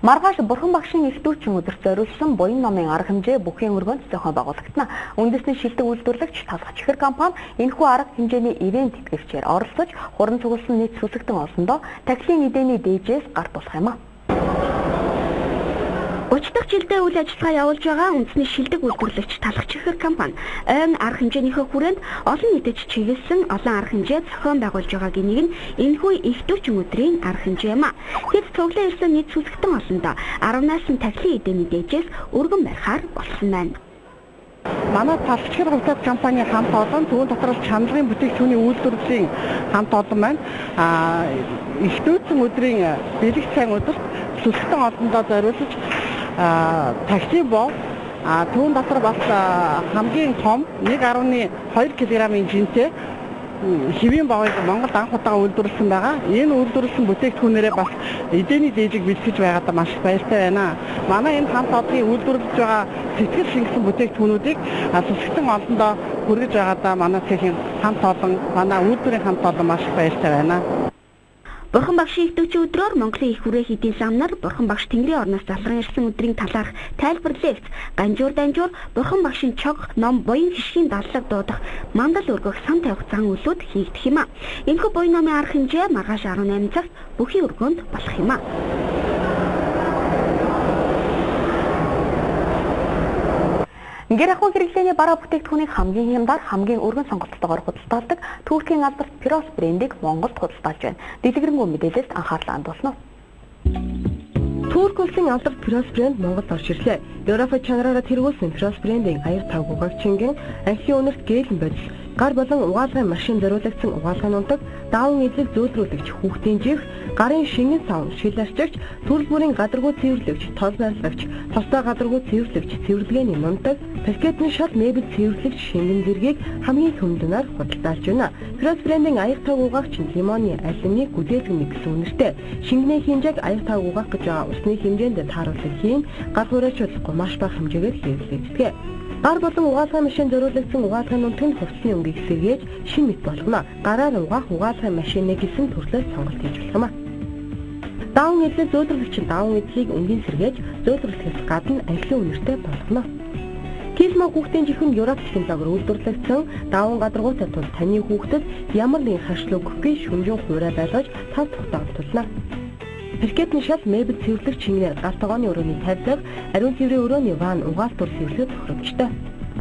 Маргааш Бурхан багшийн их дүүчин өдөрт зориулсан буян номын арга хэмжээ бүхийн өргөнд зохион байгуулагдана. Үндэсний шилдэг үйлдвэрлэгч Талх чихэр компани энэхүү арга хэмжээний ивент тэтгэгчээр оролцож хуран цугласан нийт сүсэгтэн олондоо тахилын эдэний дээжээс гарт болох юм а. 30 дахь жилдээ үйл ажиллагаа явуулж байгаа үндэсний шилдэг үйлдвэрлэгч Талх чихэр компани ойн арга хэмжээнийхээ хүрээнд олон нийтэд чиглэсэн олон арга хэмжээ зохион байгуулж байгаагийн нэг нь энэхүү их дүүчин өдрийн арга хэмжээ юм а. Тэд цуглан ирсэн нийт сүсэгтэн олондоо 10-аас нь тахилын эдэний дээжээс өргөн барихаар болсон байна. Манай Талх чихэр хувьцаат компани хамт олон түүн дотор чанарын бүтээгдэхүүний үйлдвэрлэлийн хамт олон байна. Их дүүчин өдрийн бэлэг сайн өдөрт сүсэгтэн олондоо зориулж такси бов түүн дотор бас хамгийн том 1.2 кг-ийн жинтэй хэвийн бовыг Монголд анх удаага үйлдвэрлэсэн байгаа. Энэ үйлдвэрлэсэн бүтээгдэхүүнээрээ бас эдэний дээжийг бэлтгэж байгаадаа маш их баяртай байна. Манай энэ хамт олонний үйлдвэрлэж байгаа сэтгэл шингэсэн бүтээгдэхүүнүүдийг сүсэгтэн олондоо хүргэж байгаадаа манай цехийн хамт олон, манай үйлдвэрийн хамт олон маш их баяртай байна. Бурхан багшийн их дүүчин өдрөөр Монголын их хүрээ хэдийн ламнар Бурхан багш Тэнгэрийн орноос залран ирсэн өдрийн талаарх тайлбар лекц, ганжуур данжуур, Бурхан багшийн чог, ном, буян хишгийн даллаг дуудах, мандал өргөх, сан тавих зан үйлүүд хийгдэх юм а. Энэхүү буян номын арга хэмжээ маргааш 18 цагт бүхий өргөөнд болох юм а. Гэр ахуй хэрэглээний бараа бүтээгдэхүүнийг хамгийн хямдар, хамгийн өргөн сонголттойгоор худалдаалдаг Туркийн алдарт Peros брендийг Монголд худалдаалж байна. Дэлгэрэнгүй мэдээлэлд анхаарлаа хандуулна уу? Турк улсын алдарт Peros брэнд Монголд орж ирлээ. Европ чанараараа тэргүүлсэн Peros брендийн аяр тавг угаагч шингэн, анхлын үнэрт гэлэн бодис, гар болон угаалгын машин зориулагдсан угаалгын унтаг, даавн эдлэг зөөлрүүлэгч, хүүхдийн жих, гарын шингэн сав, шил арчигч, төрөл бүрийн гадаргуу цэвэрлэгч, тол барилгагч, тостой гадаргуу цэвэрлэгч, цэвэрлэгээний нунтаг, паркетны шал мебель цэвэрлэгч шингэн зэргийг хамгийн хүнднээр худалдаалж байна. Peros брендийн аяг таг угаагч нь лимоны, алимны, гүзээлгэний гэсэн үнэртэй. Шингэний хэмжээг аяг таг угаах гэж байгаа усны хэмжээнд тааруулах хийн, гар хураачуулахгүй маш бага хэмжээгээр хэрэглэгддэг. Гар болон угаалгын машин зориулагдсан угаалгын нунтаг нь хувцсны өнгийг сэргээж шин мэт болгоно. Гараар угаах угаалгын машиныг гэсэн төрлөөр сонголт хийж болох юм а. Даавн эдлэл зөөлрөлөгч нь даавн эдлийг өнгийн сэргээж зөөлрөлөхөөс гадна анхлын үнэртэй болгоно. Килмо хүүхдийн жихэн Европ технологиор үйлдвэрлэгдсэн даавн гадаргуутай тул таны хүүхдэд ямар нэгэн харшлаг өгөхгүй шүнжин хуурай байлгаж тав тухтай онтолно. Паркетны шал мебель цэвэрлэгч шингэнээр гал тогооны өрөөний тавилга, ариун цэврийн өрөөний ван угаалт төр цэвэрлэхэд тохиромжтой.